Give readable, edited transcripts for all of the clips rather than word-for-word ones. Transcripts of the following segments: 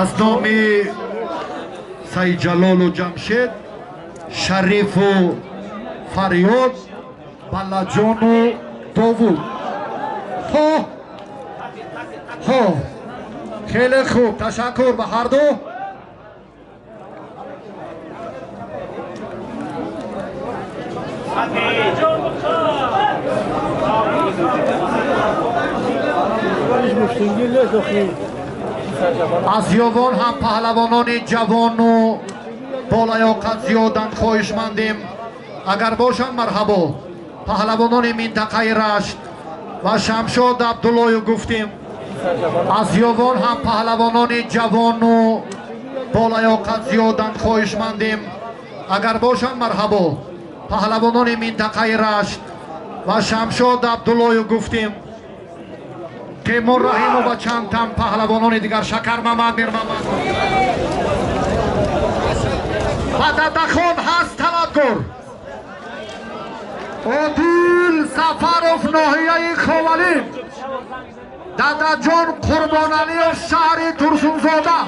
Аз номи Сайидҷалолу Ҷамшед, Шарифу Фарёд, Балаҷону Довуд. Ҳо ҳо, хеле хуб, ташаккур ба ҳар ду. Аз Ёвон ҳам паҳлавонони ҷавону болаёқат зиёданд, хоҳишмандем агар бошанд, марҳабо. Паҳлавонони минтақаи Рашт ва Шамшод Абдуллоев гуфтем. Аз Ёвон ҳам паҳлавонони ҷавону болаёқат зиёданд, хоҳишмандем агар бошанд, марҳабо. Паҳлавонони минтақаи Рашт ва Шамшод Абдуллоев гуфтем. Темур Раҳимов ва чанд тан паҳлавонони дигар, Шакармамад, Мирмамад ва Дадахон ҳаст талабгор. Одил Сафаров, ноҳияи Ховалин, Дадаҷон Қурбоналиев, шаҳри Турсунзода,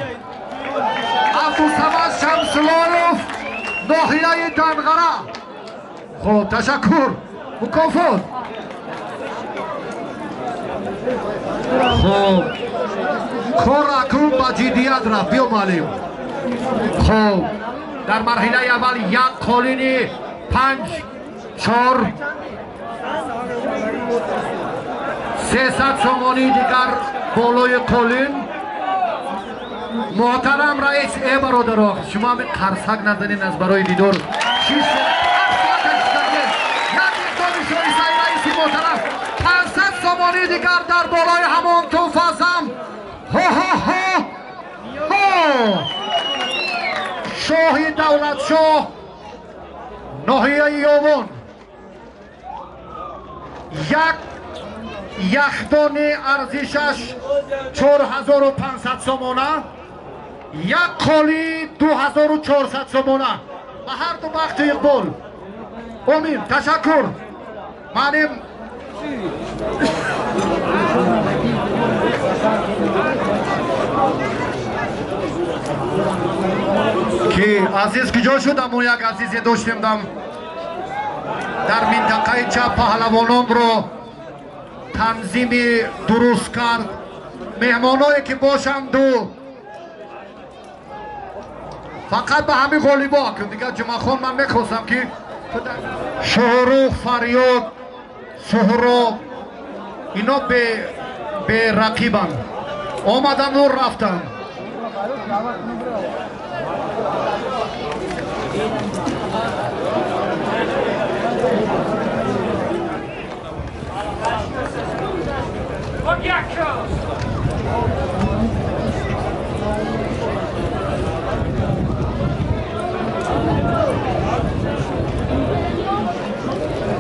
Абдусамад Шамсулоев, ноҳияи Данғара. Хуб, ташаккур, мукофот. Хуб, кор акнун ба ҷиддият рафт. Биё, муаллим. Хуб, дар марҳилаи аввал як қолини 5 4 300 сомонии дигар болои қолин. Муҳтарам раис, э бародаро, шумо ҳамин қарсак назанед аз барои дидор. Як иқдоми шоистаи раиси муҳтарам, 500 сомонии дигар дар болои ҳамон тӯҳфазам. Ҳо ҳо ҳо ҳо, шоҳи Давлатшоҳ, ноҳияи Ёвон, як яхдони арзишаш 4500 сомона, як қоли 2400 сомона. Ба ҳар ду бахту иқбол. Омин, ташаккур. Манем ки азиз куҷо шуд? Аммо як азизе доштем дам дар минтақаи чап, паҳлавононро танзими дуруст кард. Меҳмоное ки бошанду фақат ба ҳамин ғолибо акун дигар. Ҷумъахон, ман мехостам ки Шоҳрух, Фарёд, Суҳроб ино берақибанд, омаданду рафтанд.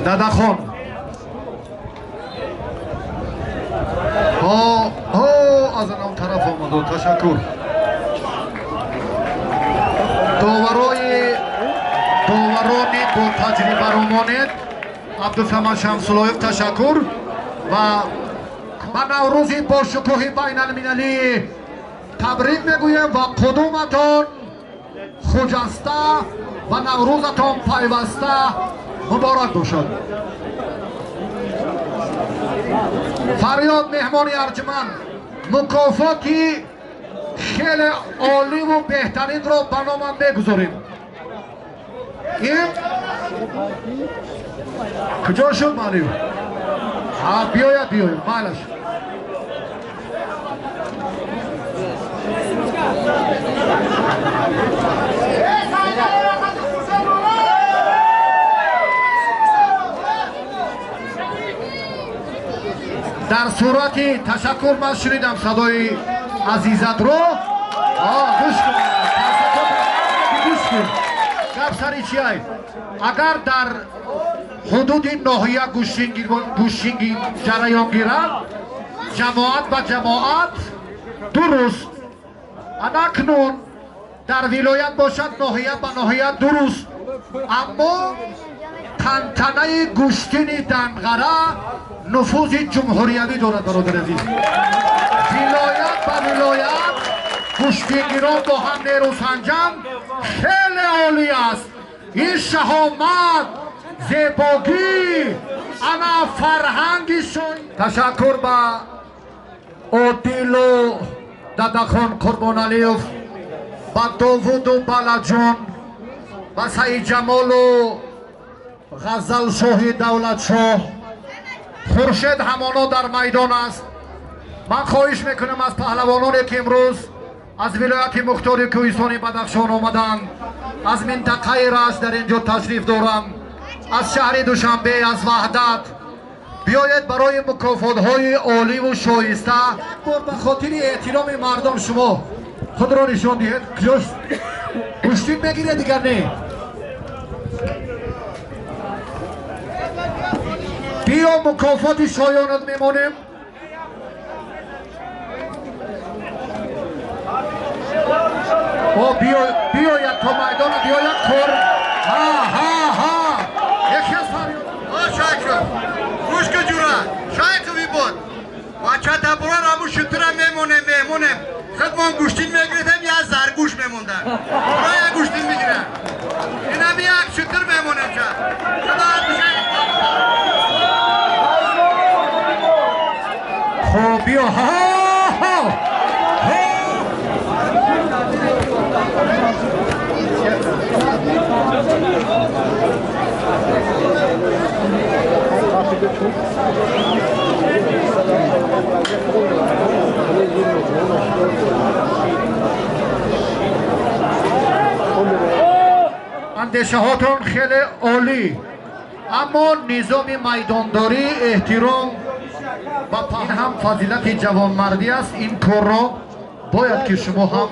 Дадахон, ҳо ҳо, аз анам тараф омаду. Ташаккур. Доварони бо таҷрибаро монед. Абдусамад Шамсулоев, ташаккур. Ва ба Наврӯзи бошукӯҳи байналмилалӣ табрик мегӯем ва қудуматон хуҷаста ва Наврӯзатон пайваста муборак бошад. Фарёд, меҳмони арҷманд, мукофоти хеле оливу беҳтаринро ба номам мегузорем. Ин куҷо шуд, муаллим? Биёяд, биёяд, майлаш. Дар сурати ташаккур, ман шунидам садои азизатро. Гӯш кун, гӯш кун, гап сари чиай? Агар дар ҳудуди ноҳия гӯштингӣ ҷараён гирад, ҷамоат ба ҷамоат дуруст, анакнун дар вилоят бошад, ноҳия ба ноҳия дуруст, аммо тантанаи гӯштини Данғара нуфузи ҷумҳуриявӣ дорад, бародари азиз. Вилоят ба вилоят гӯштингирон бо ҳам нерӯ санҷанд хеле олӣ аст. Ин шаҳомат, зебогӣ, ана фарҳанги шои. Ташаккур ба Одилу Дадахон Қурбоналиев, ба Довуду Балаҷон, ба Саидҷамолу Ғазалшоҳи Давлатшоҳ. Хуршед ҳамоно дар майдон аст. Ман хоҳиш мекунам аз паҳлавононе ки имрӯз аз вилояти мухтори кӯҳистони Бадахшон омаданд, аз минтақаи Рашт дар ин ҷо ташриф доранд, аз шаҳри Душанбе, аз Ваҳдат, биёед барои мукофотҳои оливу шоиста ба хотири эҳтироми мардум шумо худро нишон диҳед. Куҷош гӯштин мегиред дигар не? Биё мукофоти шоёнат мемонем. О биёяд то майдона, биёяд кор. Ҳа ҳа ҳа, яке аз фарёд. О Шайхов, гӯш кун ҷура, Шайхови буд. Бача табурон ҳамун шутура мемонем, меҳмонем. Худмон гӯштин мегирифтем, як заргӯш мемондам. Ро як гӯштин мегирам. Инами як шутур мемонем ча. Худо хоб биё. Ҳа ҳа ҳа. Андешаҳотон хеле олӣ, аммо низоми майдондорӣ, эҳтиром ба ин ҳам фазилати ҷавонмардӣ аст. Ин корро бояд ки шумо ҳам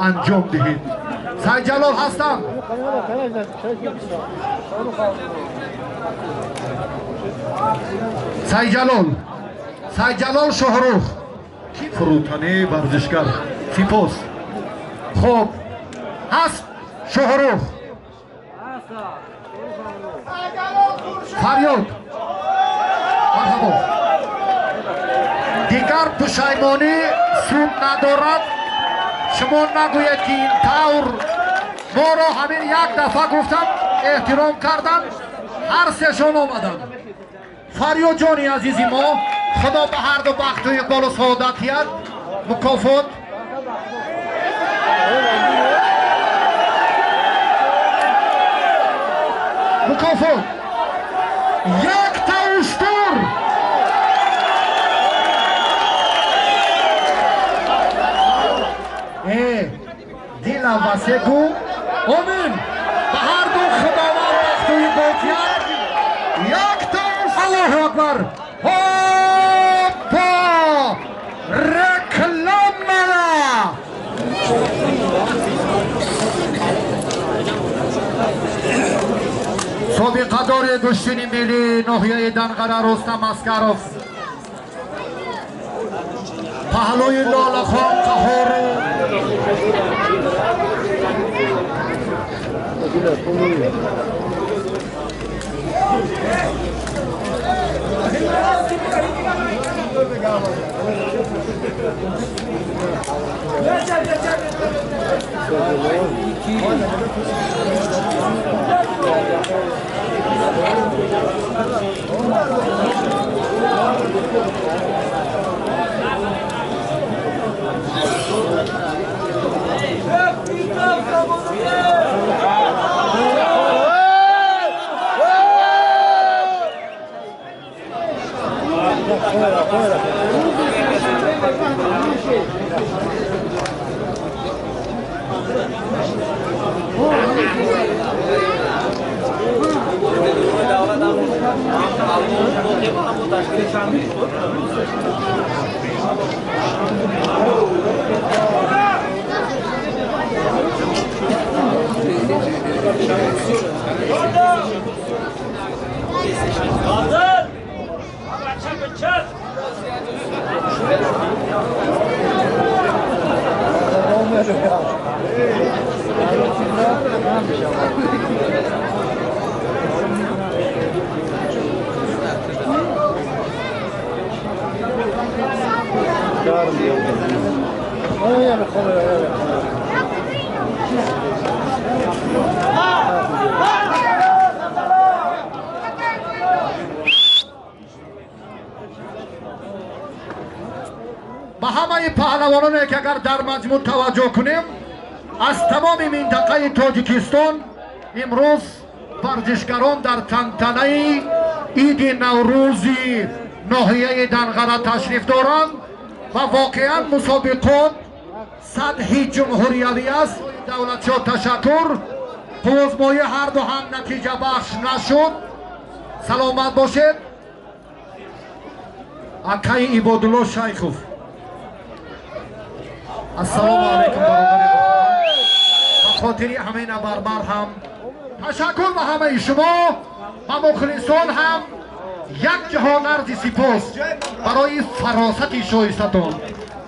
анҷом диҳед. Сайдҷалол ҳастам. Сайдҷалол, Сайдҷалол Шоҳрух, фурӯтанӣ варзишгар. Сипос. Хоб ҳаст Шоҳрух. Фарёд, марҳабо. Дигар пушаймонӣ суд надорад. Шумо нагӯед ки ин тавр моро ҳамин як дафъа гуфтам, эҳтиром кардам, ҳар сешон омаданд. Фарёдҷони азизи мо, худо ба ҳарду бахту иқболу саодат диҳад. Мукофот мукофот якта уштур. Дилам васеъ ку. Омин. Ба ҳарду худованд бахту иқбол диҳад. Якта. Аллоҳу акбар. Ҳоппа, рекламара. Собиқадори гӯштини миллии ноҳияи Данғара Рустам Аскаров паҳлӯи Лолахон Қаҳору. Ба ҳамаи паҳлавононе ки агар дар маҷмӯъ таваҷҷӯҳ кунем, аз тамоми минтақаи Тоҷикистон имрӯз варзишгарон дар тантанаи иди Наврӯзи ноҳияи Данғара ташриф доранд ва воқеан мусобиқот сатҳи ҷумҳуриявӣ аст. Давлатшоҳ ташаккур. Қуввозмоӣ ҳарду ҳам натиҷабахш нашуд. Саломат бошед. Акаи Ибодулло Шайхов. Ассалому алайкум бародари муҳтарам. Ба хотири ҳамаи набармар ҳам ташаккур ба ҳамаи шумо ва мухлисон ҳам як ҷаҳон арзи сипос барои фаросати шоистатон,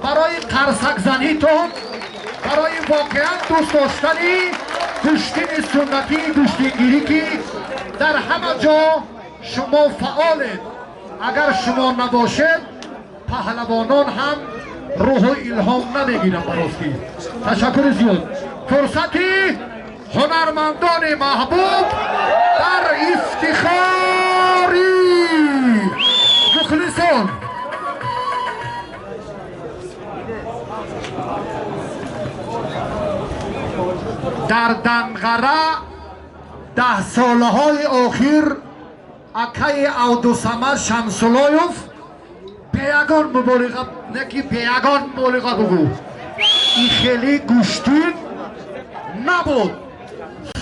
барои қарсакзанитон, барои воқеан дӯст доштани гӯштини суннатии гӯштингирӣ, ки дар ҳама ҷо шумо фаъолед. Агар шумо набошед, паҳлавонон ҳам рӯҳу илҳом намегиранд. Баростӣ ташаккури зиёд. Фурсати ҳунармандони маҳбуб дар ифтихори мухлисон. Дар Данғара даҳсолаҳои охир акаи Абдусамад Шамсулоев беягон муболиға, не ки беягон муболиға бугӯ, ин хеле гӯштин набуд.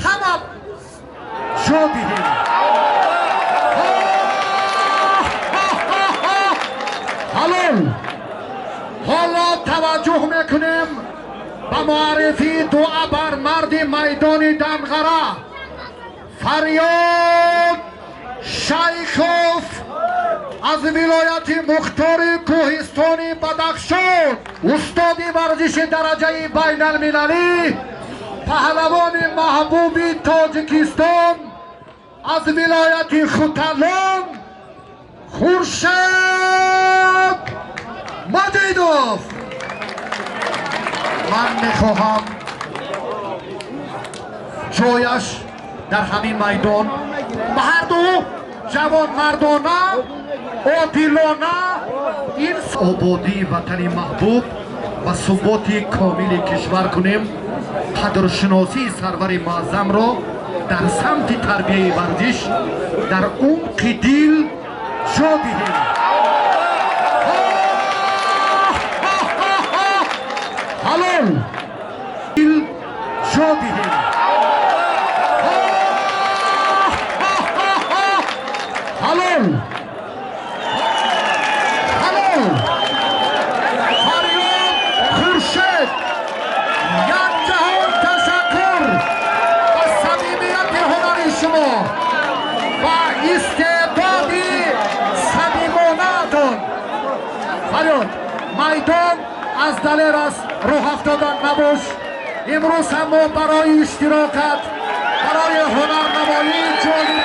Ҳама ҷо диҳем. Ҳалол. Ҳоло таваҷҷӯҳ мекунем ба муаррифии ду абармарди майдони Данғара. Фарёд Шайхов аз вилояти мухтори кӯҳистони Бадахшон, устоди варзиши дараҷаи байналмилалӣ, паҳлавони маҳбуби Тоҷикистон аз вилояти Хуталон Хуршед Маҷидов. Ман мехоҳам ҷояш дар ҳамин майдон ба ҳарду ҷавонмардона, одилона ин ободии ватани маҳбуб ва суботи комили кишвар кунем. Қадршиносии сарвари муаззамро дар самти тарбияи варзиш дар умқи дил ҷо диҳем. Ҳалол дил ҷо диҳем. Ҳалол. Ҳалол. Фарёд Хуршед, як ҷаҳон ташаккур ба самимияти ҳунари шумо ва истеъдоди самимонаатон. Фарёд, майдон аз далер аст, роҳ афтодан набош. Имрӯз ҳам мо барои иштирокат, барои ҳунарнамоии ҷолиб